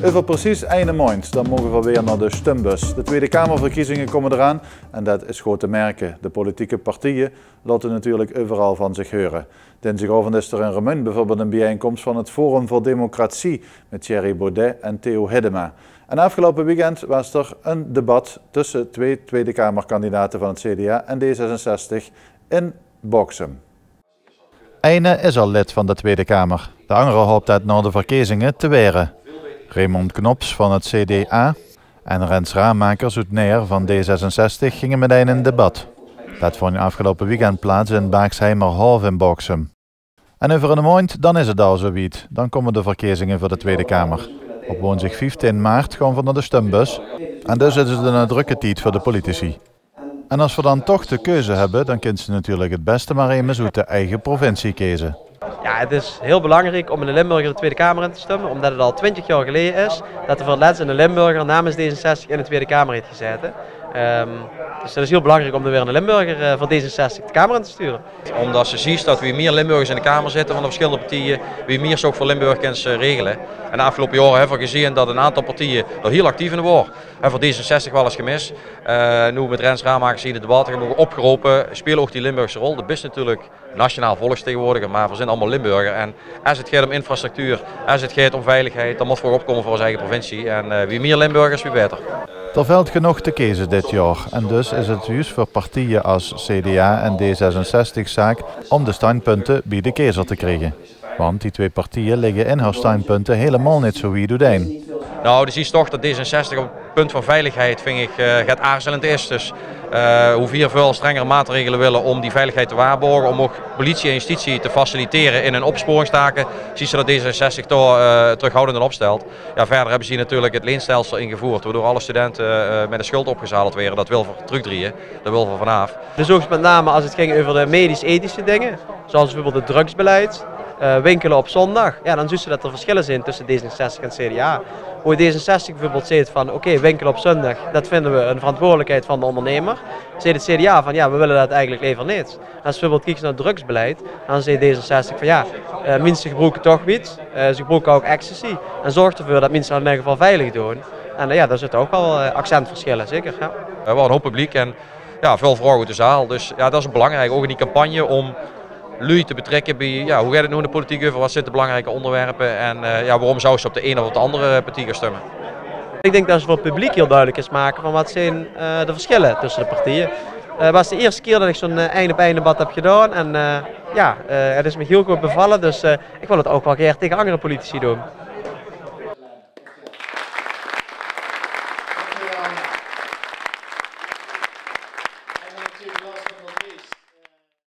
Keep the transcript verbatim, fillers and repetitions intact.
Euver precies eine maondj, dan moge v'r weer nao de stembus. De Tweede Kamerverkiezinge kómme d'raan en det is good te merke. De politieke partieje laote natuurlik euveral van zich heure. Dinsdigaovendj is d'r in Remunj bieveurbeeld ein biejekoms van het Forum veur Democratie mit Thierry Baudet en Theo Hiddema. En aafgeloupe weekend waas d'r ein debat tösse twee Tweede Kamerkandidate van het C D A en D zesenzestig in Bauxem. Eine is al lid van de Tweede Kamer, de angere hoopt det nao de verkezinge te waere. Raymond Knops van het C D A en Rens Ramakers oet Naer van D zesenzestig ginge metein in debat. Det vónj aafgeloupe weekend plaats in Baaksheimerhof in Bauxem. En euver eine maondj, dan is het al zoe wied. Dan kómme de verkezinge veur de Tweede Kamer. Op woonsdig vieftieën maart gaon v'r nao de stembus. En dus is het eine drökke tied veur de politici. En as v'r dan toch de keuze höbbe, dan kins se natuurlik het bèste mer emes oet de eige provincie keze. Ja, het is heel belangrijk om een Limburger de Tweede Kamer in te stemmen, omdat het al twintig jaar geleden is dat er voor het laatst een Limburger namens D zesenzestig in de Tweede Kamer heeft gezeten. Ehm, dus het is heel belangrijk om er weer een Limburger, eh, voor D zesenzestig de Kamer in te sturen. Omdat se zuus dat wie mier Limburgers in de Kamer zitte van de verschillende partieje, wie mier se ouk veur Limburg kins, eh, regele. En de aafgeloupe jaore höbbe v'r gezeen dat een aantal partieje d'r hiel actief in waor. Höbbe v'r D zesenzestig waal ins gemis. Eh, noe mit Rens Ramakers hie in de debatte höbbe v'r opgerope, speel ouk die Limburgse rol. De bis natuurlik nationaal volksvertegenwoordiger, mer v'r zeen allemaol Limburger. En as het geit om infrastructuur, as het geit om veiligheid, dan mótte v'r ouk opkómme veur ós eige provincie. En, eh, wie mier Limburgers, wie baeter. D'r vèlt genóg te keze dit jaor en dus is het zjus veur partieje as C D A en D zesenzestig zaak om de standpunte bie de kezer te kriege. Want die twee partieje ligke in häör standpunte hielemaol neet zoe wied oetein. Nou, de zuus toch dat D zesenzestig op het punt van veiligheid, vinj ik, eh, get aarzelend is. Dus, eh, hoe veer väöl strengere maatregele wille om die veiligheid te waarborge, om ouk politie en justitie te faciliteren in hun opsporingstake, zuus se dat D zesenzestig toch, eh, terughoudend in opstelt. Ja, verder höbbe ze hie natuurlik het leenstelsel ingeveurd, waodoor alle studente, eh, mit de schuld opgezadeld waere. Dat wille v'r terugdrieje, dao wille v'r vanaaf. Dus ouk met name as het ging euver de medisch-ethische dinger, zoals bieveurbeeld het drugsbeleid, eh, winkele op zondag, ja, dan zuus se dat d'r verschille zeen tösse D zesenzestig en C D A. Wo D zesenzestig bieveurbeeld zeet van, oké, winkele op zondag, dat vinje v'r een verantwoordelijkheid van de ondernemer, zeet het C D A van, ja, we wille dat eigelik lever neet. As se bieveurbeeld kieks nao het drugsbeleid, dan zeet D zesenzestig van, ja, eh, minse gebroeke toch wiet, eh, ze gebroeke ouk ecstasy. En zörg d'rveur dat minse dat in eder geval veilig doon. En, eh, ja, dao zitte ouk waal, eh, accentverschille, zeker, ja. V'r höbbe waal een hoop publiek en ja, väöl vraoge oet de zaal. Dus ja, dat is ouk belangriek, ouk in die campagne, om luuj te betrekke bie, ja, hoe geit het noe in de politiek euver, wat zeen de belangrieke óngerwerpe en, eh, ja, waorom zouws se op de ein of op de anger partie gaon stumme? Ik denk dat se veur het publiek heel duidelijk kins make van wat zeen, eh, de verschille tösse de partieje. Eh, waas de eerste kier dat ik zoe'n, eh, ein-op-ein debat heb gedaon en, eh, ja, eh, het is mich heel good bevalle, dus, eh, ik wil het ouk waal gaer tege angere politici doon.